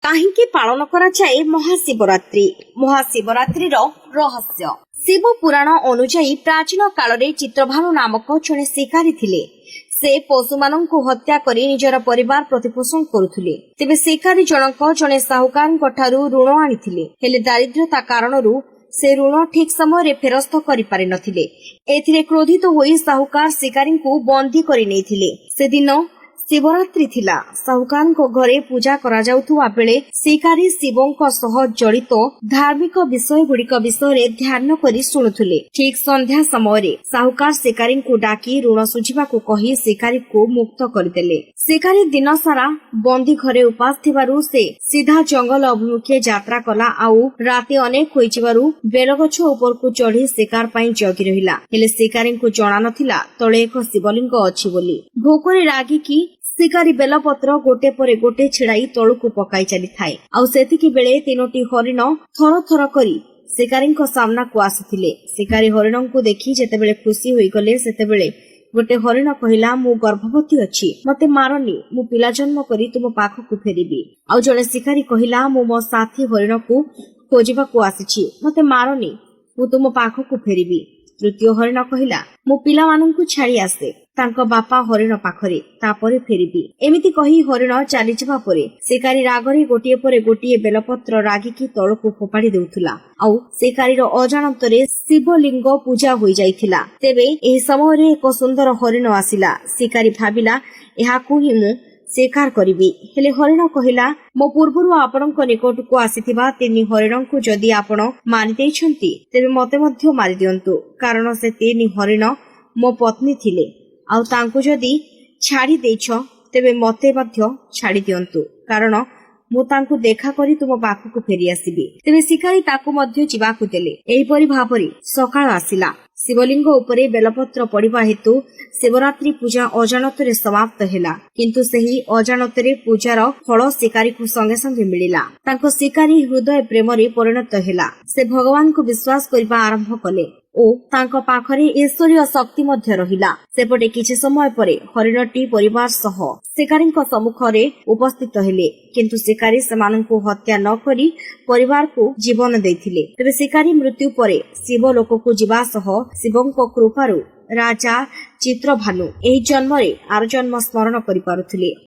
କାହିଁକି ପାଳନ କରାଯାଏ ମହାଶିବରାତ୍ରି? ମହାଶିବରାତ୍ରିର ରହସ୍ୟ। ଶିବ ପୁରାଣ ଅନୁଯାୟୀ, ପ୍ରାଚୀନ କାଳରେ ଚିତ୍ରଭାନୁ ନାମକ ଜଣେ ଶିକାରୀ ଥିଲେ। ସେ ପଶୁମାନଙ୍କୁ ହତ୍ୟା କରି ନିଜର ପରିବାର ପ୍ରତିପୋଷଣ କରୁଥିଲେ। ତେବେ ଶିକାରୀ ଜଣକ ଜଣେ ସାହୁକାରଙ୍କ ଠାରୁ ଋଣ ଆଣିଥିଲେ। ହେଲେ ଦାରିଦ୍ର୍ୟତା କାରଣରୁ ସେ ଋଣ ଠିକ୍ ସମୟରେ ଫେରସ୍ତ କରିପାରିନଥିଲେ। ଏଥିରେ କ୍ରୋଧିତ ହୋଇ ସାହୁକାର ଶିକାରୀଙ୍କୁ ବନ୍ଦୀ କରି ନେଇଥିଲେ। ସେଦିନ ଶିବରାତ୍ରି ଥିଲା। ସାହୁକାରଙ୍କ ଘରେ ପୂଜା କରାଯାଉଥିବା ବେଳେ ଶିକାରୀ ଶିବଙ୍କ ସହ ଜଡ଼ିତ ଧାର୍ମିକ ବିଷୟଗୁଡ଼ିକ ବିଷୟରେ ଧ୍ୟାନ କରି ଶୁଣୁଥିଲେ। ଠିକ୍ ସନ୍ଧ୍ୟା ସମୟରେ ସାହୁକାର ଶିକାରୀଙ୍କୁ ଡାକି ଋଣ ଶୁଝିବାକୁ କହି ଶିକାରୀକୁ ମୁକ୍ତ କରିଦେଲେ। ଶିକାରୀ ଦିନସାରା ବନ୍ଦୀ ଘରେ ଉପାସ ଥିବାରୁ ସେ ସିଧା ଜଙ୍ଗଲ ଅଭିମୁଖେ ଯାତ୍ରା କଲା, ଆଉ ରାତି ଅନେକ ହୋଇଯିବାରୁ ବେଲଗଛ ଉପରକୁ ଚଢି ଶିକାର ପାଇଁ ଜଗି ରହିଲା। ହେଲେ ଶିକାରୀଙ୍କୁ ଜଣା ନଥିଲା ତଳେ ଏକ ଶିବଲିଙ୍ଗ ଅଛି ବୋଲି। ଭୋକରେ ରାଗିକି ଶିକାରୀ ବେଲପତ୍ର ଗୋଟେ ପରେ ଗୋଟେ ଛିଡାଇ ତଳକୁ ପକାଇ ଚାଲିଥାଏ, ଆଉ ସେତିକି ବେଳେ ତିନୋଟି ହରିଣ ଥର ଥର କରି ଶିକାରୀଙ୍କ ସାମ୍ନାକୁ ଆସିଥିଲେ। ଶିକାରୀ ହରିଣଙ୍କୁ ଦେଖି ଯେତେବେଳେ ଖୁସି ହୋଇଗଲେ, ସେତେବେଳେ ଗୋଟେ ହରିଣ କହିଲା, "ମୁଁ ଗର୍ଭବତୀ ଅଛି, ମତେ ମାରନି। ମୁଁ ପିଲା ଜନ୍ମ କରି ତୁମ ପାଖକୁ ଫେରିବି।" ଆଉ ଜଣେ ଶିକାରୀ କହିଲା, "ମୁଁ ମୋ ସାଥୀ ହରିଣକୁ ଖୋଜିବାକୁ ଆସିଛି, ମତେ ମାରନି, ମୁଁ ତୁମ ପାଖକୁ ଫେରିବି।" ତୃତୀୟ ହରିଣ କହିଲା, "ମୁଁ ପିଲାମାନଙ୍କୁ ଛାଡି ଆସେ ତାଙ୍କ ବାପା ହରିଣ ପାଖରେ, ତାପରେ ଫେରିବି।" ଏମିତି କହି ହରିଣ ଚାଲିଯିବା ପରେ ଶିକାରୀ ରାଗରେ ଗୋଟିଏ ପରେ ଗୋଟିଏ ବେଲପତ୍ର ରାଗିକି ତଳକୁ ଫୋପାଡ଼ି ଦେଉଥିଲା, ଆଉ ଶିକାରୀର ଅଜାଣତରେ ଶିବଲିଙ୍ଗ ପୂଜା ହୋଇଯାଇଥିଲା। ତେବେ ଏହି ସମୟରେ ଏକ ସୁନ୍ଦର ହରିଣ ଆସିଲା। ଶିକାରୀ ଭାବିଲା, ଏହାକୁ ହିଁ ମୁଁ ଶିକାର କରିବି। ହେଲେ ହରିଣ କହିଲା, "ମୋ ପୂର୍ବରୁ ଆପଣଙ୍କ ନିକଟକୁ ଆସିଥିବା ତିନି ହରିଣଙ୍କୁ ଯଦି ଆପଣ ମାରି ଦେଇଛନ୍ତି, ତେବେ ମତେ ମଧ୍ୟ ମାରିଦିଅନ୍ତୁ। କାରଣ ସେ ତିନି ହରିଣ ମୋ ପତ୍ନୀ ଥିଲେ। ଆଉ ତାଙ୍କୁ ଯଦି ଛାଡ଼ି ଦେଇଛ, ତେବେ ମତେ ମଧ୍ୟ ଛାଡ଼ି ଦିଅନ୍ତୁ, କାରଣ ମୁଁ ତାଙ୍କୁ ଦେଖା କରି ତୁମ ପାଖକୁ ଫେରି ଆସିବି।" ତେବେ ଶିକାରୀ ତାକୁ ମଧ୍ୟ ଯିବାକୁ ଦେଲେ। ଏହିପରି ଭାବରେ ସକାଳ ଆସିଲା। ଶିବଲିଙ୍ଗ ଉପରେ ବେଲପତ୍ର ପଡ଼ିବା ହେତୁ ଶିବରାତ୍ରି ପୂଜା ଅଜାଣତରେ ସମାପ୍ତ ହେଲା। କିନ୍ତୁ ସେହି ଅଜାଣତରେ ପୂଜାର ଫଳ ଶିକାରୀକୁ ସଙ୍ଗେ ସଙ୍ଗେ ମିଳିଲା। ତାଙ୍କ ଶିକାରୀ ହୃଦୟ ପ୍ରେମରେ ପରିଣତ ହେଲା। ସେ ଭଗବାନଙ୍କୁ ବିଶ୍ୱାସ କରିବା ଆରମ୍ଭ କଲେ ଓ ତାଙ୍କ ପାଖରେ ଈଶ୍ୱରୀୟ ଶକ୍ତି ମଧ୍ୟ ରହିଲା। ସେପଟେ କିଛି ସମୟ ପରେ ହରିଣଟି ପରିବାର ସହ ଶିକାରୀଙ୍କ ସମ୍ମୁଖରେ ଉପସ୍ଥିତ ହେଲେ। କିନ୍ତୁ ଶିକାରୀ ସେମାନଙ୍କୁ ହତ୍ୟା ନ କରି ପରିବାରକୁ ଜୀବନ ଦେଇଥିଲେ। ତେବେ ଶିକାରୀ ମୃତ୍ୟୁ ପରେ ଶିବ ଲୋକକୁ ଯିବା ସହ ଶିବଙ୍କ କୃପାରୁ ରାଜା ଚିତ୍ରଭାନୁ ଏହି ଜନ୍ମରେ ଆର ଜନ୍ମ ସ୍ମରଣ କରିପାରୁଥିଲେ।